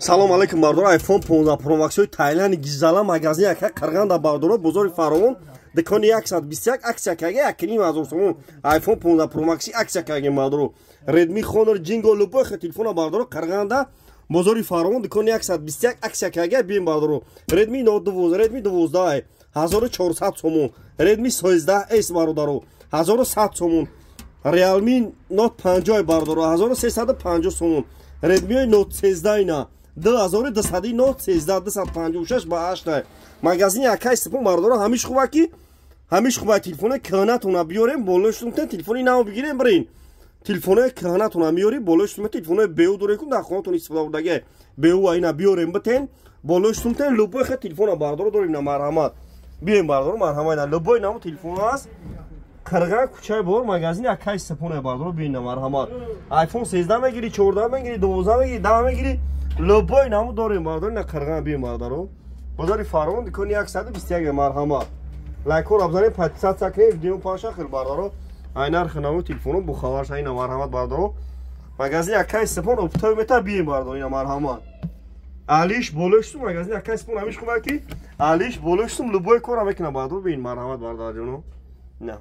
Салом алейкум, бардоро. iPhone 15 Pro Max-ҳои Тайланд гизала, магазин яка Қирғанда, бардоро, бозори Фаровон, дукони 121, аксия кага 1,5 ҳазор сомон. iPhone 15 Pro Max аксия каге, бардоро. Redmi, Honor, Jingo, любой телефона, бардоро, Қирғанда, бозори Фаровон, дукони 121 аксия кага, бием, бардоро. Redmi Note 12, Redmi 12 1400 сомон, Redmi 13S, бародаро, 1100 сомон, Realme Note 50, бардоро, 1350 сомон, Redmi Note 13 ина 2200, Note 13 256 ба 8. Магазини акай Сипон, бардоро, ҳамиш хуба ки ҳамиш хуба. Телефони кӯҳнатона биёрем, болои телефони нав бигирем, бирин. Телефонои кӯҳнатона миёрем, болои телефонои беу дорем, ку дар хонатон истифода бурдаге беу, ина биёрем, битен, болои сумтен. Любой хе телефона, бардоро, дорем на марҳамат, биёем, бардоро, марҳамат. На любой наму телефон аст. Қирған, кӯчаи бор, магазини акай Сипоне, бардоро, биёин на марҳамат. iPhone 13 мегири, 14 мегири, 12 мегири, 10 мегири, любой наму дорем, бардоро. На Қирған биёем, бардоро, бозори Фаровон, дукони 121, марҳамат. Лайкҳоро бизанед, подписаться кунед, видео паша хел, бардоро. Ай нархи намо телефоно бухабар ша. Ина марҳамат, бардоро, магазини акай Сипон оптои мета, бием, бардоро, ина марҳамат. Алиш болоштум, магазини акай Сипон ҳамиш хуба ки алиш болоштум, любой кора мекунам, бардоро, биин, марҳамат, бародарҷоно, на.